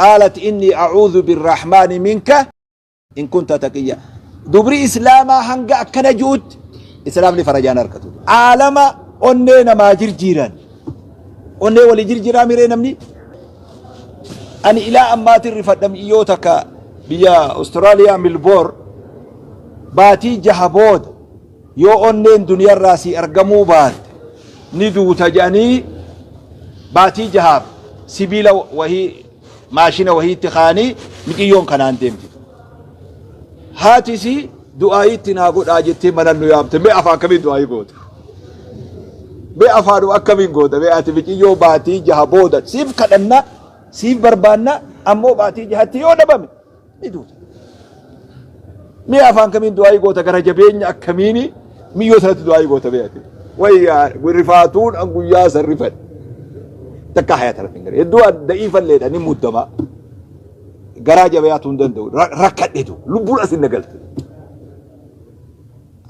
Qaalat innii a'uudhu birrahmaani minka in kunta taqiyya. Dubri Islaamaa hanga akkana ju'utti Islaamni farajaan harkatu. Aalama onnee namaa jirjiiran. Onnee walii jirjiiraa miree namni. Ani ilaa ammaatiin rifadha mi'iyyoo takka biyya Austraaliyaa Milboor baatii jaha booda yoo onneen duniyarraa sii argamuu baatte ni duuta jedhanii baatii jahaaf sibiila wahii maashina wahiitti kaanii miciyyoon kanaan deemti. Haati isii du'aayii itti naa godhaa jettee mana nu yaamte. Mee afaan kamiin du'aayii goota? Mee afaanuma akkamiin goota? Mee ati miciyyoo baatii jaha booda siif kadhanna siif barbaanna ammoo baatii jahatti yoo dhabame ni duuta. Mee afaan kamiin du'aayii goota gara jabeenya akkamiini miyyoo sanatti du'aayii goota mee ati? Wayyaa rifaatuun an guyyaa san rifadhe. Takka hayata rabbiin gara. Hedduu da'iifalleedha ni muddama. Garaa jabeeyaatuu hin danda'u. Rakkadhetu lubbuun asin na galte.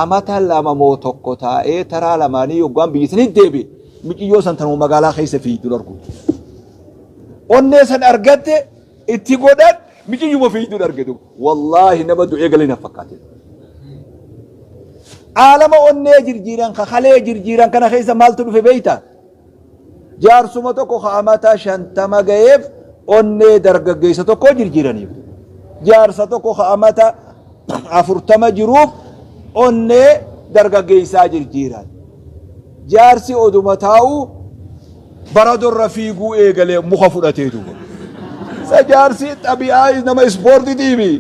Amata lama moo tokko taa'ee taraa lamaanii yoggaan biyya sanitti deebi'e miciyyoo san tanuma magaalaa keessa fiigduun argu. Onnee san argatte itti godhan miciyyuma fiigduun argatu. Wallaahi nama du'ee galee na fakkaate. Aalama onnee jirjiiran ka kalee jirjiiran kana keessa maaltu dhufe beektaa? Jaarsuma tokko ka amata 50 gaheef onnee dargaggeessa tokkoo jirjiiraniif. Jaarsa tokko ka amata 40 jiruuf onnee dargaggeessaa jirjiiran. Jaarsi oduma taa'u baradorra fiiguu eegalee muka fudhatee duuba. Sa jaarsi xabi'aa nama ispoortitiimi.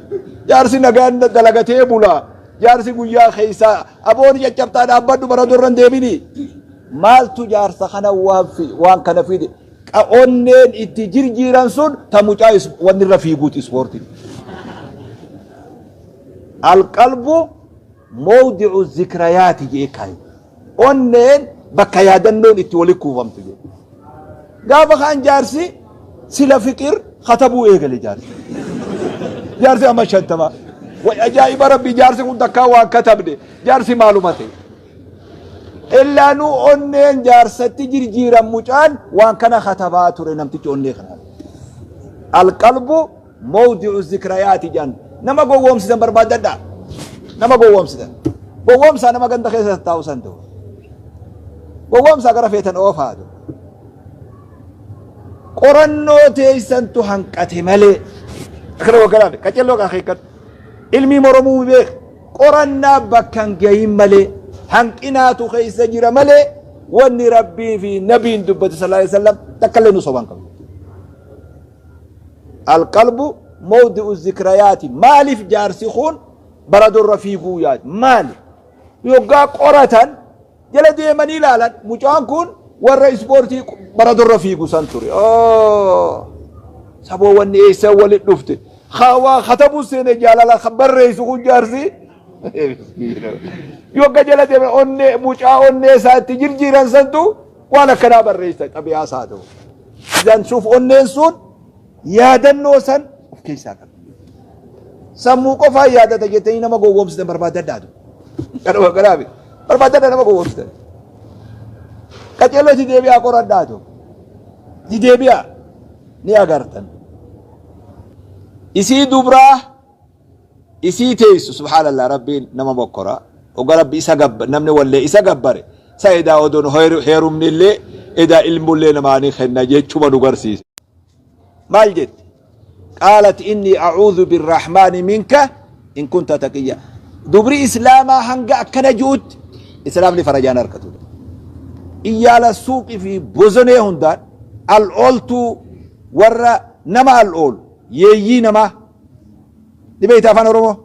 Jaarsi nagaan dalagatee bula. Jaarsi guyyaa keessaa abooni caccabxaa dhaabbadhu baradorra hin deebini. Maaltu jaarsa kana waan fi waan kana fide? Qa onneen itti jirjiiran sun ta mucaa is wanni irra fiiguuti ispoortiin. Alqalbu mawdi'u zikrayaati jedhee kaaye. Onneen bakka yaadannoon itti wali kuufamtu jedhe. Gaafa kaan jaarsi sila fiqir katabuu eegale jaarsi. Jaarsi amma 50. Way ajaa'iba rabbi jaarsi kun takkaa waan katabne jaarsi maaluma ta'e. Illaa nu onneen jaarsatti jirjiiran mucaan waan kana katabaa ture namtichi onnee kana. Alqalbu mawdi'u zikrayaati jedhan. Nama gowwoomsitan barbaaddadhaa. Nama gowwoomsitan. Gowwoomsaa nama ganda keessa taa'u san ta'u. Gowwoomsaa gara feetan oofaa ta'u. Qorannoo teessantu hanqate malee. Akkana waggalaame qacelloo kan keekkadhu. Ilmii moromuu beek. Qorannaa bakka hin gahin malee hanqinaatu keessa jira malee wanni Rabbii fi Nabiin dubbate sallallahu alaihi wasallam takka illee nu soban qabu. Alqalbu mawdi'u zikrayaati maaliif jaarsi kun bara durra fiiguu yaadu maali? Yoggaa qoratan jala deemanii ilaalan mucaan kun warra ispoortii bara durra fiigu san ture. Saboo wanni eessa walitti dhufte? Waa katabuu seene jaalala kan barreessu kun jaarsi. Yogga jala deeme onnee mucaa onnee isaa itti jirjiiran santu waan akkanaa barreessa xabi'aa isaa ta'u. Dansuuf onneen sun yaadannoo san of keessaa qabdi. Sammuu qofaan yaadata jettanii nama gowwoomsitan barbaadadhaatu. Kanuma kanaaf barbaadadha nama gowwoomsitan. Qaceeloo itti deebi'aa qoradhaatu. Itti deebi'aa ni agartan. Isii dubraa isii teessu subhaanallah rabbiin nama mokkora. Oga rabbi isa gabba namni wallee isa gabbare sa edaa odoon heerumnillee edaa ilmullee namaanii kenna jechuma nu garsiisa. Maal jette? Qaalat innii a'uudhu birrahmaani minka in kunta taqiyya. Dubri islaamaa hanga akkana ju'utti islaamni farajaan harkatu. Iyyaala suuqii fi bozonee hundaan al'ooltuu warra nama al'oolu yeeyyii namaa. Ni beekta afaan Oromoo?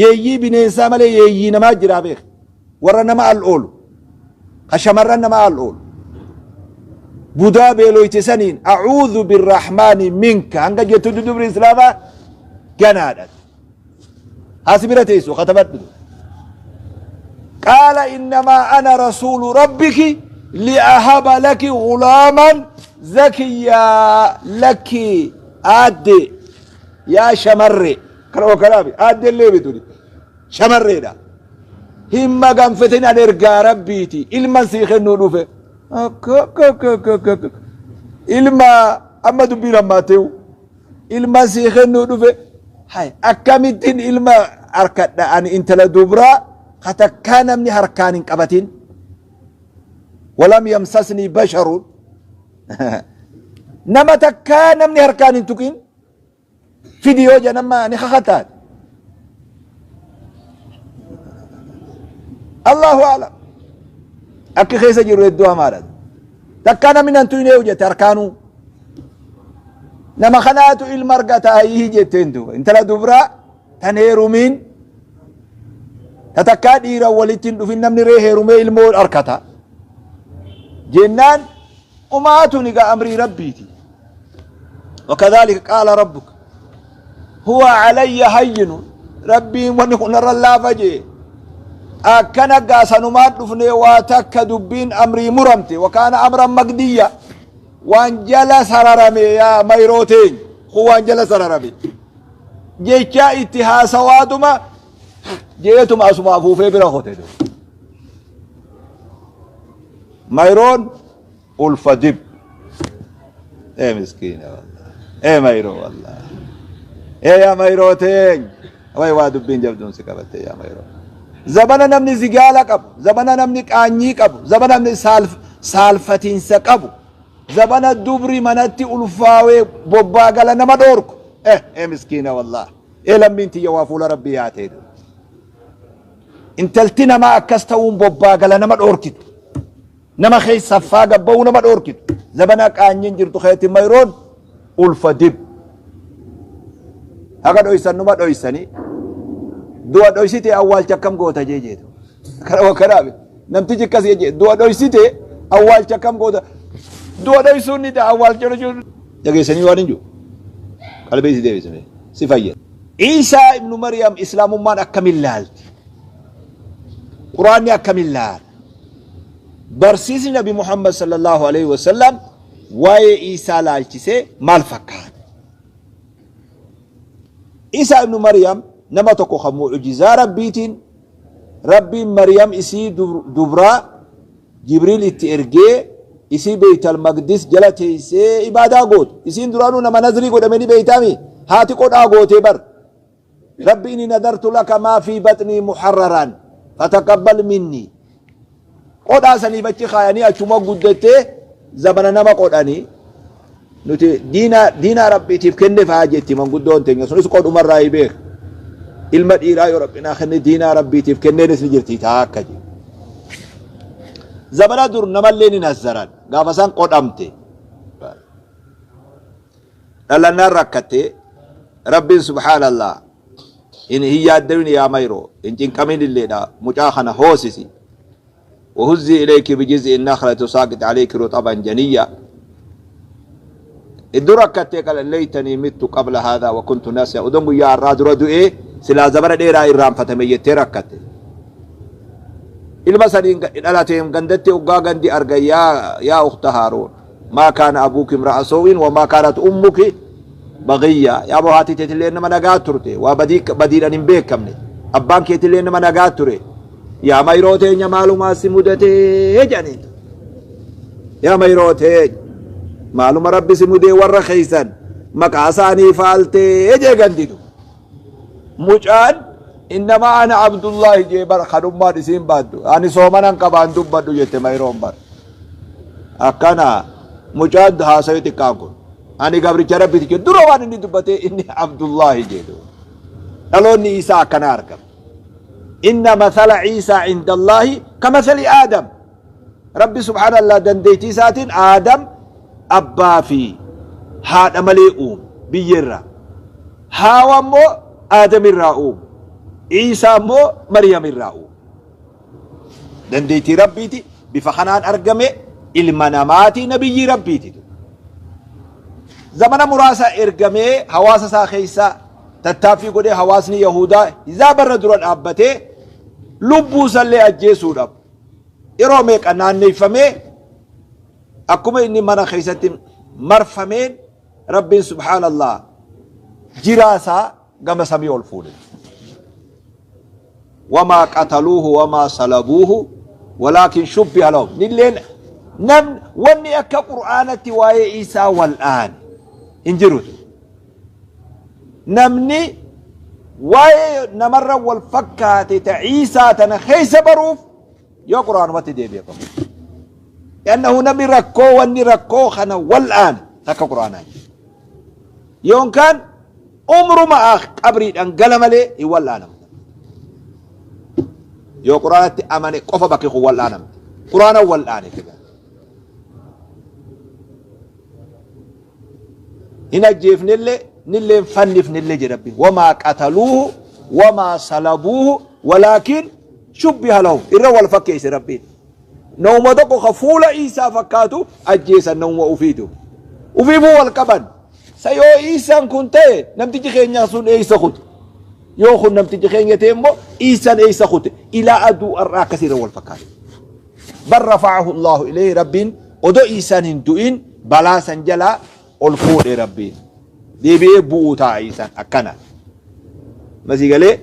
Yeeyyii bineensaa malee yeeyyii namaa jiraa beeka. Warra nama al'oolu. Ka shamarran nama al'oolu. Budaa beeloyte saniin a'uudhu birrahmaani minka hanga jettu dubri islaamaa ganaadha. Haasi bira teessu katabadhu. Qaala innamaa ana rasuulu rabbiki li'ahaba laki gulaaman zakiyyaa lakki aadde yaa shamarre Kana kanaaf aaddeellee bituni shamarreedha. Hin maganfatin an ergaa rabbiiti ilman sii kennuu dhufe. Akka akka akka akka akka akka ilma amma dubbiin hammaatteewu. Ilma sii kennuu dhufe. Hay akkamittiin ilma harkadha ani intala dubraa ka takkaa namni harkaan hin qabatin. Walam yamsasnii basharuun. Nama takkaa namni harkaan hin tuqin. Fidi yoo jedhan amma ni kakataati. Allahu a'lam. Akki keessa jiru hedduu hamaadha. Takkaa namni nan tuyne yoo jette harkaanuu. Nama kanaatu ilma argata ayyii jetteen duuba. Intala dubraa tan heerumiin ta takkaa dhiira walitti hin dhufin namni ree heerumee ilmoo argata. Jennaan umaatu ni gaa amrii rabbiiti. Wakadhaalika qaala rabbuka huwa calayya hayyinu rabbiin wanni kun narra laafa jee akkana gaa sanumaan dhufnee waa takka dubbiin amrii muramte wakaana amran maqdiyya waan jala sararame yaa mayroo teenya kun waan jala sararame jechaa itti haasawaatuma jeetuma asuma afuufee bira kote mayroon ulfa dib ee miskiina wallah ee mayroo wallah ee yaa mayroo teenya way waa dubbiin jabduun si qabatte yaa mayroo zabana namni zigaala qabu zabana namni qaanyii qabu zabana namni saalfatiinsa qabu zabana dubri manatti ulfaawee bobbaa gala nama dhoorku eh ee miskiina wallah ee lammiin tiyya waa fuula rabbii yaatee intalti namaa akkas ta'uun bobbaa gala nama dhoorkitu Nama keessa saffaa gad ba'uu nama dhoorkitu. Zabana qaanyiin jirtu keetti mayroon ulfa dib. Haga dhoysan numa dhoysanii. Du'a dhoysite awwaalcha akkam goota jee jeetu. Kana kanaafi namtichi akkas jee du'a dhoysite awwaalcha akkam goota. Du'a dhoysuun ni ta'a awwaalcha dhoysuun. Dhageessanii waan hin jiru. Qalbii si deebisame si fayyada. Iisaa ibnu Maryam islaamummaan akkamiin laalti? Quraanni akkamiin laala? Barsiisni Nabi Muhammad sallallahu alaihi wasallam waa'ee Iisaa laalchisee maal fakkaata? Iisaa ibnu Maryam nama tokko kan mu'jizaa Rabbiitiin Rabbiin Maryam isii dubraa Jibriil itti ergee isii Beeytal Maqdis jala teessee ibaadaa gootu. Isiin duraanuu nama nazrii godhame ni beeytaami. Haati qodhaa gootee bar. Rabbi inni nadartu laka maa fi baxnii muharraran fataqabbal minni. Qodhaa saniif achi kaayanii achuma guddattee zabana nama qodhanii nuti diinaa diinaa rabbiitiif kenne fa'aa jetti manguddoon teenya sunis qodhumarraa hin beeka. Ilma dhiiraa yoo rabbi naa kenne diinaa rabbiitiif kenneenis ni jirti taa akka jedhu. Zabana dur namallee ni nazzaran gaafa san qodhamte. Dhalannaan rakkatte Rabbiin subhaanallah hin hin yaaddawin yaa mayro hin cinqamin illeedha mucaa kana hoosisi wahuzzii ilayki bijiz'i nakhla tusaaqit alayki ruxaban janiyya iddoo rakkattee qala laytanii mittu qabla haadhaa wa kuntu nasiya odoon guyyaa har'aa dura du'ee silaa zabana dheeraa irraanfatame jettee rakkatte ilma saniin dhalateen gandatti hoggaa gandi argan yaa yaa ukhta haaruun Maa kaana abuuki imra'a soo'in wa maa kaanat ummuki baghiyya. Yaa aboo haati teetillee nama nagaa turte. Waa badii badiidhaan hin beekamne. Abbaan keetillee nama nagaa ture. Yaa mayroo teenya maalumaa si mudatee jedhaniin. Yaa mayroo teenya maaluma rabbi si mudee warra keeysan maqaa isaanii faaltee jee ganditu. Mucaan innamaa ana Abdullaahi jee bar kanummaan isiin baaddu. Ani soomanan qabaan dubbadhu jette mayroon bar. Akkana mucaan haasayu xiqqaan kun. Ani gabricha rabbiiti jedhu dura waan inni dubbatee inni Abdullaahi jedhu. Dhaloonni isaa akkana argama. Inna mathala Iisaa indallaahi ka mathali Aadam. Rabbi subhaanallah dandeettii isaatiin Aadam abbaa fi haadha malee uume biyyeerraa. Haawa immoo Aadam irraa uume. Iisaa immoo Maryam irraa uume. Dandeettii Rabbiiti bifa kanaan argame ilma namaati nabiyyii Rabbiiti. Zamana muraasa ergamee hawaasa isaa keessa tattaaffii godhee hawaasni Yahudaa hizaabarra dura dhaabbatee lubbuu isallee ajjeesuudhaaf Yeroo meeqa naanneeffamee akkuma inni mana keessatti marfameen Rabbiin subhaanallah jiraa isaa gama samii ol fuudhe. Wamaa qataluuhu wamaa salabuuhu walaakin shubbiha lahum. Nilleen nam wanni akka Qur'aanatti waa'ee Iisaa wal'aane hin jiru. Namni waa'ee namarra wal fakkaate ta Ciisaa tana keessa baruuf yoo Qur'aanumatti deebi'e qofa. Li'annahu namni rakkoo wanni rakkoo kana wal'aane takka Qur'aanaa hin jiru. Yookaan umruma qabriidhaan gala malee hin wal'aanamu. Yoo Qur'aanatti amane qofa bakki kun wal'aanamti. Qur'aana wal'aane. Hin ajjeefnellee nillee hin fannifnellee jedhe Rabbiin. Wamaa qataluuhu wamaa salabuuhu walaakin shubbiha lahu. Irra wal fakkeesse Rabbiin. Namuma tokko ka fuula Iisaa fakkaatu ajjeesan namuma ufiitu. Ufiifuu wal qaban. Sa yoo Iisaan kun ta'e namtichi keenya sun eessa kute? Yoo kun namtichi keenya ta'e immoo Iisaan eessa kute? Ilaa aduu har'aa akkasii irra wal fakkaata. Bal rafa'ahu Allaahu ilayhi Rabbiin odoo Iisaan hin du'in balaa san jalaa ol fuudhe Rabbiin. Deebi'ee bu'uu ta'a Iisaan akkana. Masii galee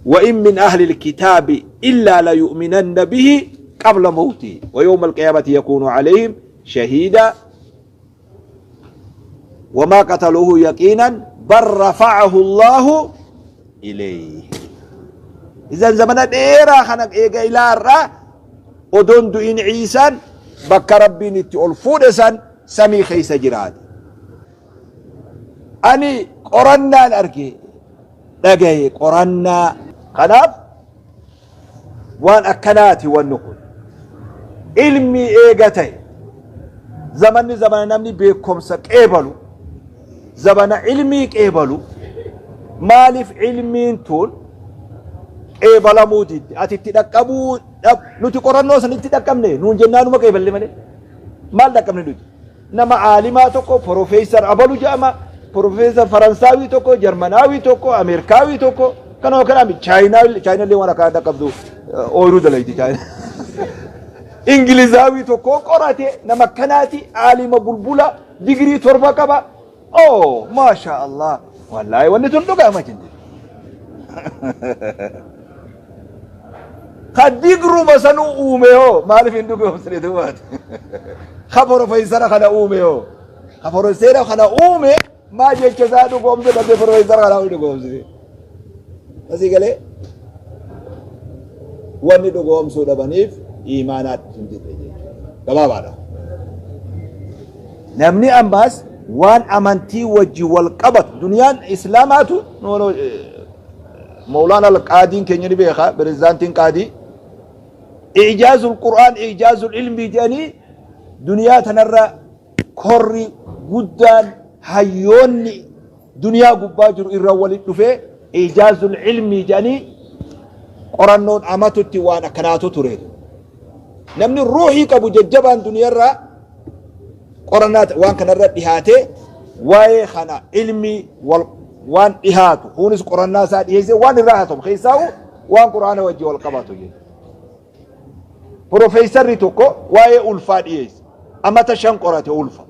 wa in min ahli alkitaabi illaa la yu'minanna bihi qabla mawtihi wa yawma alqiyaamati yakuunu alayhim shahiida wamaa qataluuhu yaqiinan bal rafa'ahu Allaahu ilayhi. Idan zamana dheeraa kana eega ilaa har'aa odoon du'in Ciisaan bakka Rabbiin itti ol fuudhe san samii keessa jiraate. Ani qorannaan arge dhagaye qorannaa kanaaf Waan akkanaati wanni kun. Ilmii eega ta'e zamanni zamana namni beekomsa qeebalu, zamana ilmii qeebalu, maaliif ilmiin tun qeebalamuu didde? Ati itti dhaqqabuu dhab nuti qorannoo san itti dhaqqabne nuun jennaanuma qeeballe malee maal dhaqqabne nuti? Nama aalimaa tokko porofeesar abalu jedhama, porofeesar Faransaawii tokko, Jarmanaawii tokko, Ameerikaawii tokko, kanuma kanaa miti. Chaayinaa Chaayinallee waan akkanaa dhaqqabdu ooyiruu dalayti Chaayinaa. Ingilizaawii tokko qorate nama akkanaati aalima bulbula digirii 7 qaba. Oh maasha Allah wallaahi wanni tun dhugaama jenne. Ka digruma sanuu uume hoo maaliif hin dhugoomsine duubaati. Ka porofeesara kana uume hoo. Ka porofeesara kana uume maa jecha isaa dhugoomse dhabdee porofeesara kana dhugoomsite. Asii galee wanni dhugoomsuu dhabaniif iimaanaatti hin jirre jechuudha. Gabaabaadha. Namni ammaas waan amantii wajji wal qabatu duniyaan islaamaatu Mawlaana Al-Qaadiin keenya ni beeka, pirezidaantiin Qaadii. Ijaazul Qur'aan, ijaazul ilmii jedhanii duniyaa tanarra korri guddaan hayyoonni duniyaa gubbaa jiru irra walitti dhufee ijaazul ilmii jedhanii qorannoon amatutti waan akkanaatu ture. Namni ruuhii qabu jajjabaan duniyaarraa qorannaa waan kanarra dhihaatee waa'ee kana ilmii wal waan dhihaatu kunis qorannaa isaa dhiheessee waan irraa haasamu keessaa'u waan quraana wajji wal qabatu jechuudha. Profeesarri tokko waa'ee ulfaa dhiyeesse. Amata 5 qorate ulfa.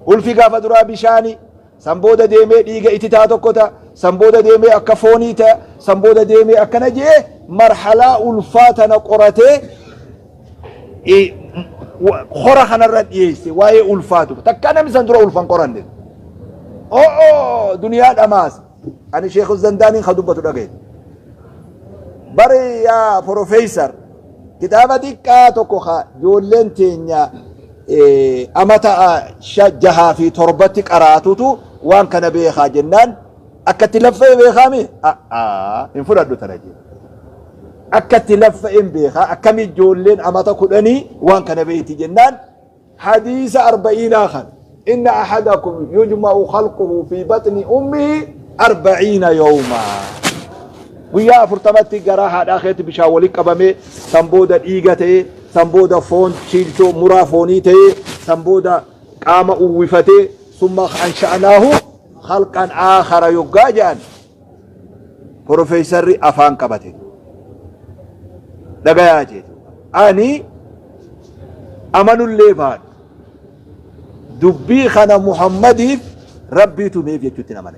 Ulfi gaafa duraa bishaani, san booda deemee dhiiga ititaa tokko ta'a, san booda deemee akka foonii ta'a, san booda deemee akkana jee marhalaa ulfaa tana qoratee hora kanarra dhiyeesse waa'ee ulfaatu. Takkaa namni san dura ulfan qoranne. O'oo duniyaa dhamaas. Ani Sheekh Zandaaniin ka dubbatu dhagaye. Bari yaa porofeesar kitaaba xiqqaa tokko ka ijoolleen teenya amata 6 fi 7tti qaraatutu waan kana beekaa jennaan akkatti laffa'e beekaami? Hin fudhadhu tana jee. Akkatti laffa'een beekaa akkami ijoolleen amata 10 waan kana beeyti jennaan hadiisa arba'iinaa kan inna ahadakum yujma'u khalquhu fi batni ummihi arba'iina yawmaa guyyaa 40tti garaa haadhaa keetti bishaan walitti qabamee san booda dhiiga ta'ee san booda foon chiilchoo muraa foonii ta'ee san booda qaama uwwifatee summa ansha'naahu khalqan aakhara yoggaa jedhan Porofeesarri afaan qabate. Dhagayaa jeetu. Ani amanullee baadhu. Dubbii kana Muhammadiif Rabbiitu himeef jechuutti amane.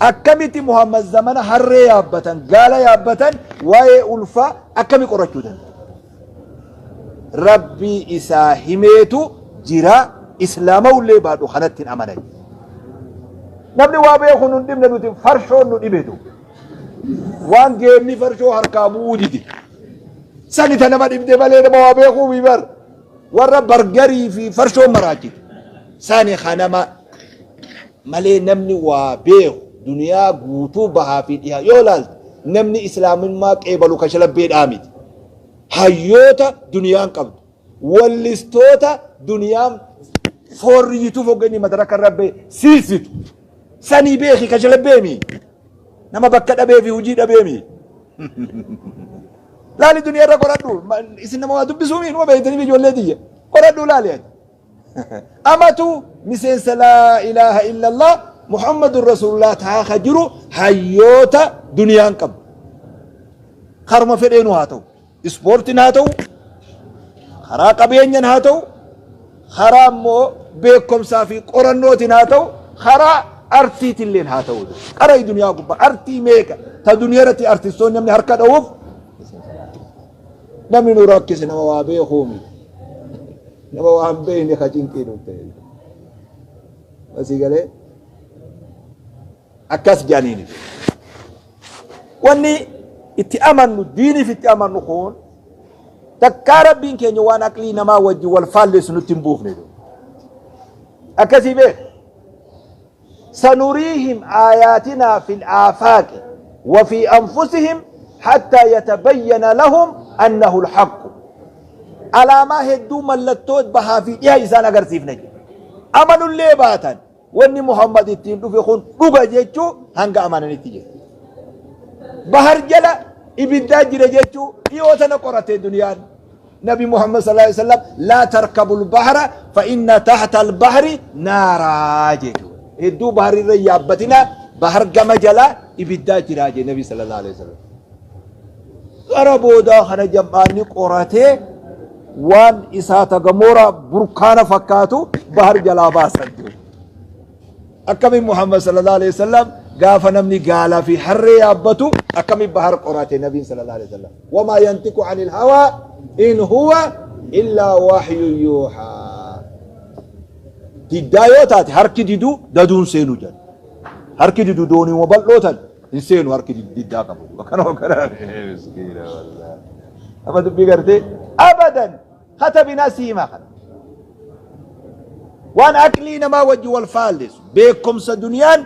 Akkamitti Muhammad zamana harree yaabbatan, gaala yaabbatan waa'ee ulfaa akkami qorachuu danda'a? Rabbii isaa himeetu jira islaamawullee baadhu kanatti hin amanan. Namni waa beeku nun dhibne, nuti farshoon nu dhibetu. Waan geemni farshoo harkaa bu'uu dide. Sani ta nama dhibde malee nama waa beekuu mi bar. Warra bargarii fi farshoon maraachite. Sani kanama malee namni waa beeku duniyaa guutuu bahaa fi dhihaa yoo laalte namni islaamummaa qeebalu kashalabbeedhaa miti. Hayyoota duniyaan qabdu. Wallistoota duniyaan foorriyyituu foggenni madaraka irra bee siisitu. Sanii beeki kashalabbeemi. Nama bakka dhabee fi hojii dhabeemi. Laali duniyaa irra qoradhu. Isin nama waa dubbisuumi numa beektanii ijoollee tiyya. Qoradhu laali ati. Amatu miseensa laa ilaaha illallah Muhammadun Rasuulullah ta'a jiru hayyoota duniyaan qabdu. Karuma fedheenu haa ta'u. Ispoortiin haa ta'u, karaa qabeenyan haa ta'u, karaa immoo beekumsaa fi qorannootiin haa ta'u, karaa artiitilleen haa ta'u. Qara duniyaa gubbaa artii meeqa ta duniyaa irratti artistoonni namni harka dha'uuf namni nu rakkise nama waa beekuumi. Nama waa hin beekne ka cinqii nu ta'e. Asii galee akkas jedhaniini. Wanni itti amannu, diiniif itti amannu kun takkaa Rabbiin keenya waan aqlii namaa wajjin wal faallessu nutti hin buufne. Akkasii beek. Sanuriihim aayaatinaa fil aafaaqi wa fi anfusihim hattaa yatabayyana lahum annahu alhaqqu. Alaamaa hedduu mallattoo bahaa fi dhiha isaan agarsiifna jedhe. Amanullee baatan Wanni Muhammad ittiin dhufe kun dhuga jechuu hanga amananitti jedhe. Bahar jala ibiddaa jira jechuu dhiyoo tana qorate duniyaan. Nabi Muhammad sallallahu alaihi wasallam laa tarkabul bahra fa inna tahta al-bahri naaraa jedhu. Hedduu bahar irra yaabbatina, bahar gama jala ibiddaa jira jedhe Nabi sallallahu alaihi wasallam. Gara boodaa kana jam'aanni qoratee waan isaata gamoora burkaana fakkaatu bahar jalaa baasan jiru. Akkamiin Muhammad sallallahu alaihi wasallam gaafa namni gaalaa fi harree yaabbatu akkamiin bahar qorate nabiin sallallahu alaihi wasallam. Wamaa yantiqu anil hawaa in huwa illaa wahyu yuuhaa. Diddaa yoo taate harki didu daduun seenu jedha. Harki didu dooniiwwan bal'oo tan hin seenu harki diddaa qabu. Akkana akkana miskiina wallahi. Amma dubbii gartee abadan katabinaa siima kana. Waan aqlii namaa wajji wal faalleessu, beekumsa duniyaan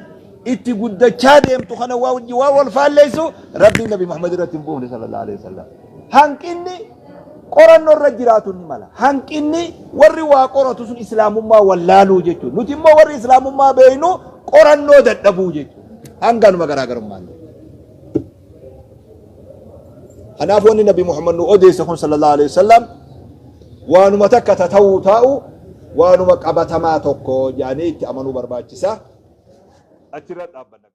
itti guddachaa deemtu kana wajji waan wal faalleessu Rabbiin Nabi Muhammad irratti hin buufne sallallahu alaihi wasallam. Hanqinni qorannoo irra jiraatu ni mala. Hanqinni warri waa qoratu sun islaamummaa wallaaluu jechuudha. Nuti immoo warri islaamummaa beeknu qorannoo dadhabuu jechuudha. Hanganuma garaagarummaan. Kanaaf wanni Nabi Muhammad nu odeesse kun sallallahu alaihi wasallam waanuma takka ta ta'uu taa'u waanuma qabatamaa tokko jedhanii itti amanuu barbaachisa. Achirra dhaabbanna.